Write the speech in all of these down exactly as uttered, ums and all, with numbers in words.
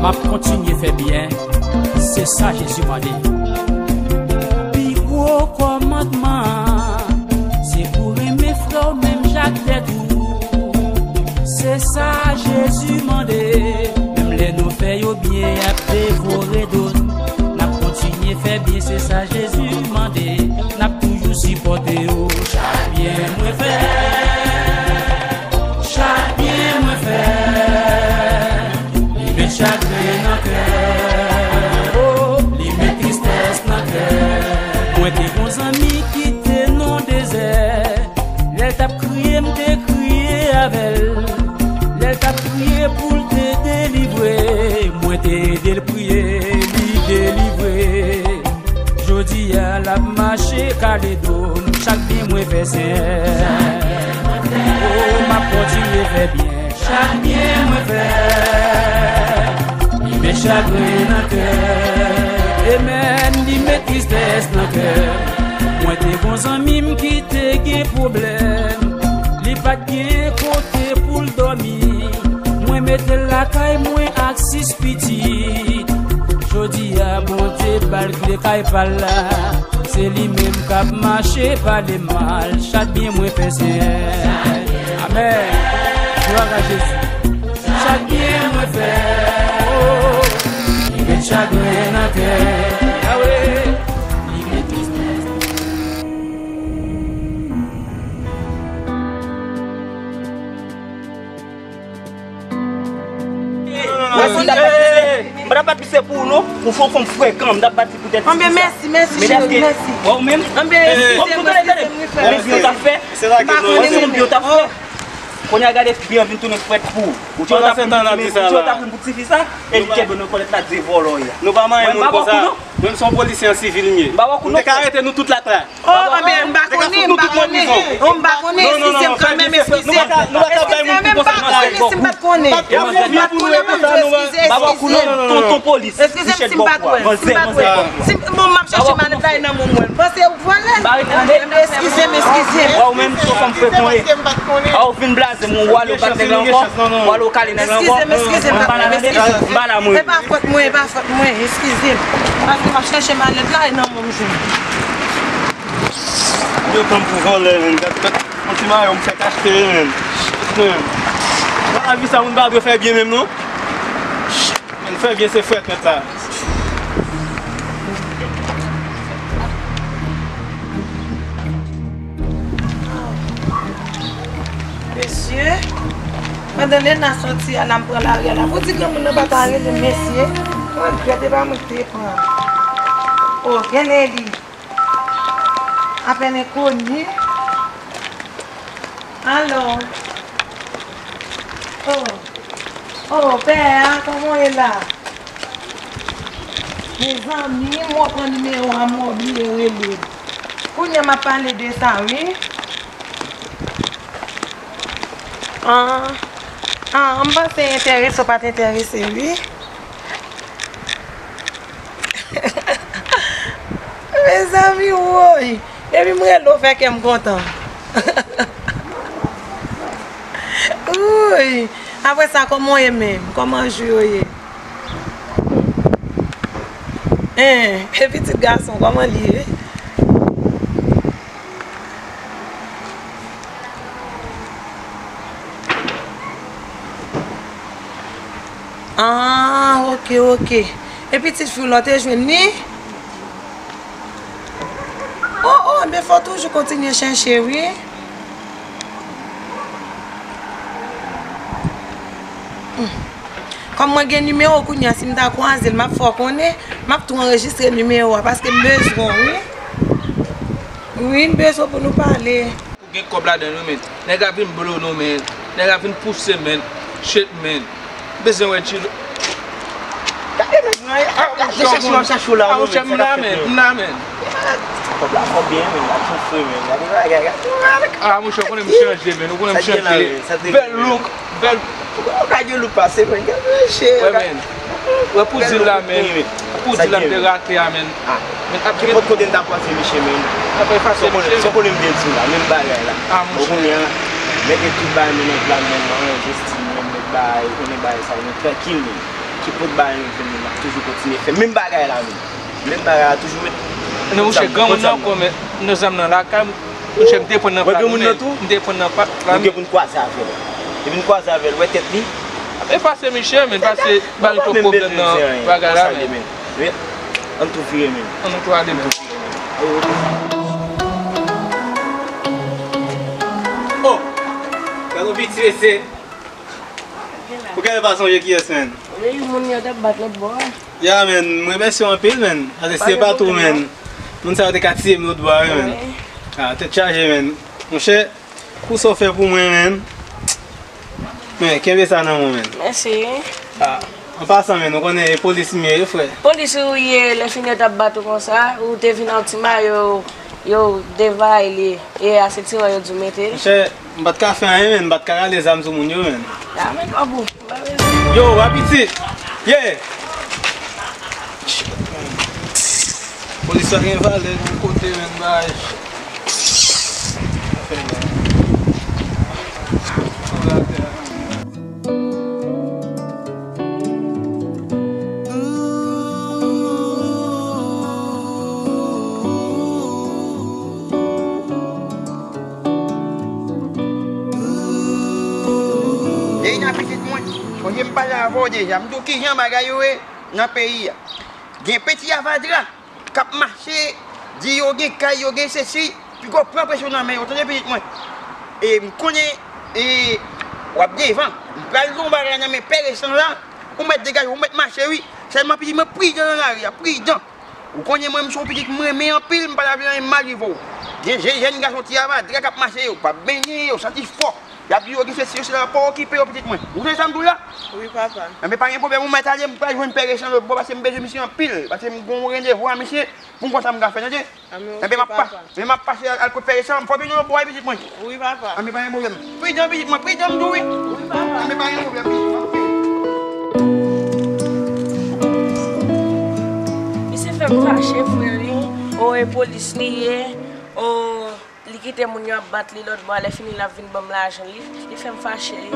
M ap kontinye fè byen, se sa Jezi mande. Pi gwo kòmandman an, se pou renmen frè w menm jan ak tèt ou. Se sa Jezi mande. Menm lè nou fè yo byen, y ap devore do n. N ap kontinye fè byen, se sa Jezi mande. N ap toujou sipòte yo. Chak byen mwen fè, chak byen mwen fè, li met chagren nan kè, oh, li met tristès nan kè. Mwen te gon zanmi ki te nan dezè. Lè l t ap kriye, m te kriye avè l. Lè l t ap kriye pou l te delivre, mwen te ede l priye, li delivre. Jodi a, l ap mache kale do m. Chak byen mwen fè, Senyè, oh, m ap kontinye fè byen. Chak byen mwen fè, li met chagren nan kè. Amen, li met tristès nan kè. Mwen te gon zanmi m ki te gen pwoblèm. Li pa t gen kote pou l dòmi. Mwen mete l lakay mwen ak sis pitit. Jodi a, Bondye ba l kle kay pa l la. Se li menm k ap mache pale mal. Chak byen mwen fè, Senyè. Amèn. Glwa a Jezi. Chak byen mwen fè, oh, li met chagren nan kè. Yawe, li met tristès. Mwen si m t ap bati se, m pa t ap bati se pou ou non. Ou fè yon fanm frekan, m t ap bati poutèt ti sa. Anben, mèsi, mèsi, cheri, mèsi. Wè ou menm? Anben, eskize m, eskize m, wi, frè. Ou konn sa w t ap fè? Ou konn sa w t ap fè? Kounye a gade, byen vin tounen frèt pou ou. Ou di w t ap vin pou ti fi sa, epi kenbe nan kòlèt la, de vòlò w ye. Nou pa manyen moun konsa. Mwen, m se yon polisye an sivil m ye. M te ka arete nou tout la. Oh, anben, m pa konnen, m pa konnen. Oh, m pa konnen, eskize m kanmenm, eskize m. Eskize m, m pa konnen si m pa t konnen. M pa t konnen, m pa t konnen, eskize, eskize m. Tonton polis, eskize m si m pa t wè, si m pa t wè. Si m, bon, m ap chèche malèt la, e nan men w m wè l. Panse ou vòlè l. Eskize m, eskize m. Wè ou menm, se yon fanm frekan w ye. A, ou fin blaze m, ou ale, ou bat nèg la ankò. Ou ale, ou kale nèg la ankò. Eskize m, eskize m, eskize m. M pa la, mwen. E pa fòt mwen, e pa fòt mwen, eskize m. Paske m ap chèche malèt la, e nan men w m jwenn. Yo pran m pou vòlè, menn. Gad, gad, yon ti mayo m fèk achte, menn. Menn. Nan lavi sa, moun pa dwe fè byen menm, non. Menn, fè byen, se frèt nèt la. Mesye, pandan Lena soti a la, m pran lari a la. Pou di granmoun nan pa ta rele m mesye. Mwen regrèt, e pa mwen ki te pran. Oh, gen Leli. Apèl enkoni. Alo. Oh. Oh, pè a, kòman w ye la? Mezanmi, mwen pran nimewo a, mwen obliye rele. Kounye a m ap pale de sa, wi. Ah, ah, m panse enterese w pa t enterese, wi. Mezanmi, woy! Depi m rele w, fè kè m kontan. Woy! Apre sa, kòman w ye menm? Kòman jou yo ye? Hein, e pitit gason, kòman li ye? Ah, ok, ok. E pitit fi w la, w te jwenn li? Oh, oh, men fò w toujou kontinye chèche, wi. Hmm. Kòm mwen gen nimewo w kounye a, si m ta kwaze l, m ap fè w konnen, m ap tou anrejistre nimewo a, paske m bezwen w, wi. Wi, m bezwen w pou nou pale. Ou gen kòb ladan l, wi, men. Nèg la vin blo nou, men. Nèg la vin pouse, men. Shit, men. M bezwen wè Tchilo. Gade nèg nan, ah, gade chache w ap chache w la, ah, monchè, m la, men. M la, men. Kòb la fò byen, men. Gade yon fre, men. Gade bagay, gade bagay. Ah, monchè, ou konnen m chanje, men. Ou konnen m chanje. Bèl look. Bèl. Ou ka gen look pase, men. Gade, mesye. Wè, men. Wè, pou di l la, men. Pou di l la, m te rate a, men. Men ap gen. Nenpòt kote n ta kwaze, mesye, men. Ap efase, mesye. Son konnen m te di la, menm bagay la. Ah, monchè. Ou konnen, mete tout bagay, men, nan plan, men, nan envesti, men, met bagay, ou konnen bagay sa, men, trankil, men. Nenpòt bagay nou jwenn, nou ap toujou kontinye fè menm bagay la menm. Menm bagay la toujou met. Non, monchè, granmoun nan ankò, men nan zam nan lakay m, monchè, m te pran nan pla nou, men m te pran nan pla nou. Nou gen pou n kwaze avè l. Epi n kwaze avè l, wè tèt li. E pase, monchè, men pase ba l twòp pwoblèm nan bagay la, men. Wi. Ann tou vire menm. Ann tou ale, men. Oh! Gade yon piti mesye. Ou genlè pa sonje kiyès, menn? Wi, moun yo t ap bat lòt bò a. Ya, menn, m remèsye w anpil, menn. Paske si se pa t ou, menn, moun sa yo te ka tiye m lòt bò a, wi, menn. Ah, tèt chaje, menn. Monchè, pou sa w fè pou mwen, menn. Men, kenbe sa nan men w, menn. Mèsi. Ah, an pasan, menn, ou konnen e polis m ye, wi, frè. Polis ou ye, lè fini yo t ap bat ou konsa, ou te vin ak ti mayo, yo devaye li, e a se ti yo di w mete l. Monchè, m pa t ka fè anyen, menn, m pa t ka rale zam sou moun yo, menn. A, men kòb ou. Yo, wa pitit! Yeah! Polis la gen valè, yon kote, menn, bay. Jeyna pitit mwen, sonje m pale avè w deja, m di w kijan bagay yo ye nan peyi a. Gen peti avadra k ap mache, di yo gen kay, yo gen sesi, piga w pran presyon nan men yo, tande pitit mwen. E m konnen, e, w ap devan. M pral gen yon bagay nan men pè resan la, ou mèt degaje, ou mèt mache, wi. Sèlman pitit mwen, pridan nan lari a, pridan. Ou konnen mwen, m se yon pitit m renmen anpil, m pa ta vle anyen mal rive w. Gen je-, jèn gason ti avadra k ap mache, yo p ap benyen, yo santi fò. Y ap di yo gen sesi, yo sela, pa okipe yo, pitit mwen. Ou tande sa m di w la? Wi, papa. Enben, pa gen pwoblèm, ou mèt ale, m pral jwenn pè resan lòt bò, paske m bezwen misye anpil, paske m gen yon randevou a misye, pou m konn sa m ka fè, tande? Enben, m ap pa-, men m ap pase al, al kot pè resan, fò w vin yon bò, wi, pitit mwen. Wi, papa. Enben, pa gen pwoblèm. Pridan, pitit mwen, pridan, m di w, wi. Wi, papa. Enben, pa gen pwoblèm, pitit mwen. Misye fè m fache, frè, wi. O, e polis li ye. O, li kite moun yo ap bat li lòt bò a, lè fini l ap vin ban m lajan li. Li fè m fache, wi.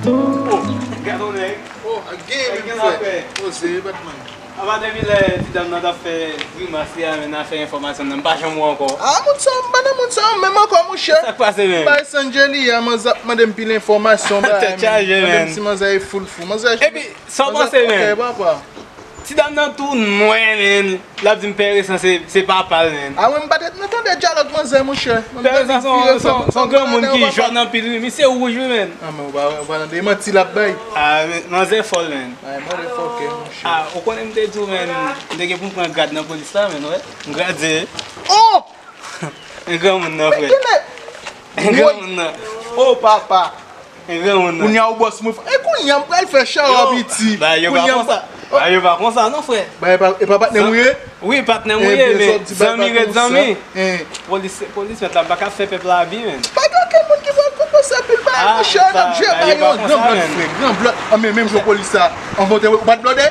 Oh, gade yon nèg. Oh, gen menm frè. Oh, se Batman. Apa depi lè ti dam nan t ap fè grimas li a, men nan afè enfòmasyon nan, m pa janm wè ankò. Ah, moun sa, m pa nan moun sa menm ankò, monchè. Sa k pase menm? Bay Sanjeli a, manzè ap mande m pil enfòmasyon, bay. Tèt chaje, menn. Mande m si manzè e full fou. Manzè. Epi, sa w panse, menn? Ok, papa. Ti dam nan tou nwè, menn. L ap di m pè resan se, se papa l, menn. Ah, mwen, m pa t nan tande dyalòg manzè, monchè. Pè resan se yon, se yon, se yon granmoun ki jòn anpil, wi. Misye wouj, wi, menn. Ah, men ou pa, ou pa tande manti l ap bay. Ah, men, manzè fòl, menn. Ay, mwen fòkè, monchè. Ah, ou konnen m te di w, menn, m te gen pou m pran grad nan polis la, menn, wè. M gradye. Oh! En granmoun nan, frè. En granmoun nan. Oh, papa. En granmoun nan. Kounye a ou bòs mwen. E kounye a m pral fè chawa piti. Ba, yo pa konsa. Ba, yo pa konsa, non, frè. Ba, e pa, e pa patnè m ou ye? Wi, patnè m ou ye, men zanmi ret zanmi. Polis, polis mèt la, m pa ka fè pèp la abi, menn. Pa gen okenn moun ki pral konpranse anpil bagay, monchè, n ap jwe bay yon gran blòd, frè, gran blòd. An, men menm jan polis sa, an bon, ou pa t blòdè?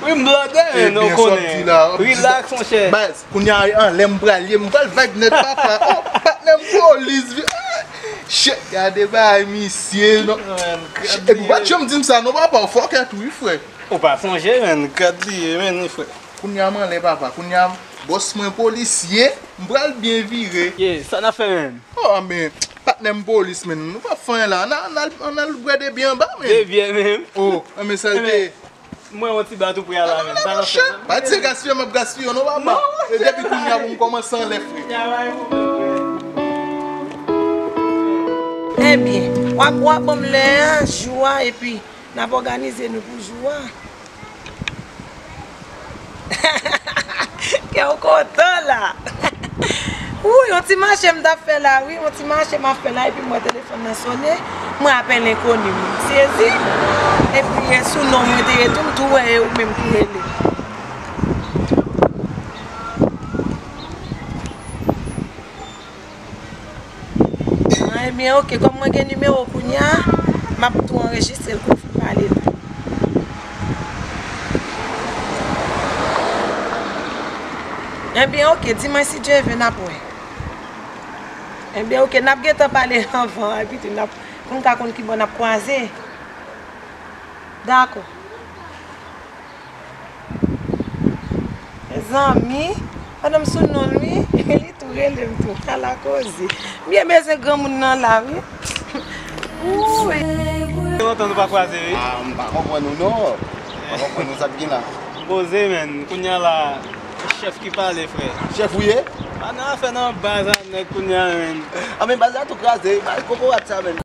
Wi, m blòdè, men nou konnen. Rilaks, monchè. Baz, kounye a, anlè m pral ye, m pral vag nèt, papa. Oh, patnè m polis, vi. Ah, shit, gade bagay misye, non. Epi, ou pa t janm di m sa, non, papa, ou fòkè tou, wi, frè. Ou pa sonje, menn, gad li ye, menn, wi, frè. Kounye a m anlè, papa. Kounye a, bòs mwen polisye, m pral byen vire. Ye, sa n ap fè, menn? Oh, men, patnè m polis, menn. Nou p ap fè anyen la. Ann al, ann al, ann al bwè de byè anba, menn. De byè, menn. Oh, men sa l te ye. M wè yon ti ba tou prè a la, menn. Sa n ap fè, menn? Pa di se gaspiye m ap gaspiye, non, papa. E depi kounye a pou m kòmanse anlè, frè. Ebyen, w ap, w ap ban m lè a, jou a, epi n ap òganize nou pou jou a. Kè w kontan la. Wi, yon ti mache m t ap fè la, wi. Yon ti mache m ap fè la, epi m wè telefòn nan sonnen. Mwen apèl enkoni m. M sezi. Epi, e sou non mwen te ye tou, m tou wè e ou menm ki rele. Ah, ebyen, oke, kòm mwen gen nimewo w kounye a, m ap tou anrejistre l pou m fin pale l. Ebyen, oke, di mwen si Dye vle n ap wè. Ebyen, oke, n ap gentan pale anvan, epi tou n ap, pou n ka konn ki bò n ap kwaze. Dakò. Mezanmi, pandan m sou non l, wi, li tou rele m tou. Ala koze. M byen bezwen granmoun nan la, wi. Wi. Gen lontan nou pa kwaze, wi. Ah, m pa konprann ou non. M pa konprann ou sa k gen la. Poze, menn. Kounye a la, se chèf ki pale, frè. Chèf ou ye? Pa nan afè nan baz a nèg kounye a, menn. Ah, men baz la tou kraze, baz kokorat sa, menn.